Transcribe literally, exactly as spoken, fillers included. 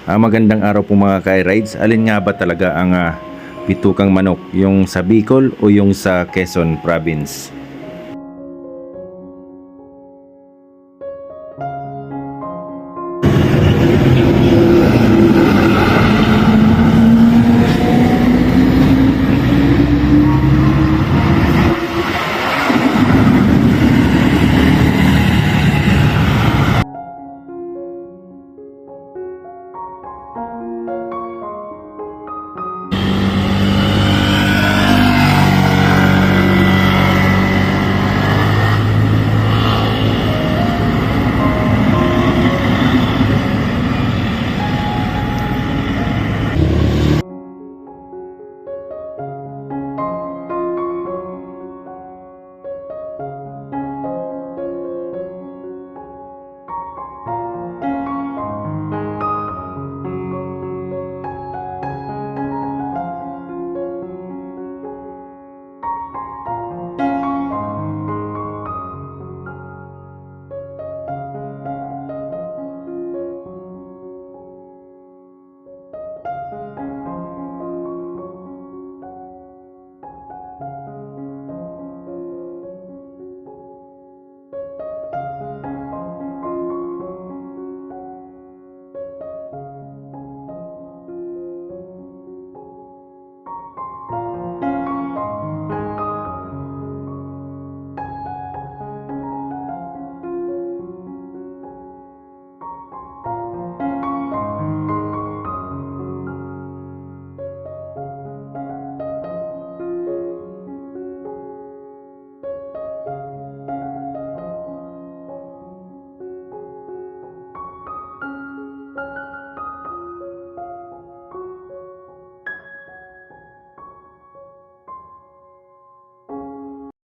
Ah, magandang araw po mga ka-rides. Alin nga ba talaga ang ah, bitukang manok? Yung sa Bicol o yung sa Quezon Province?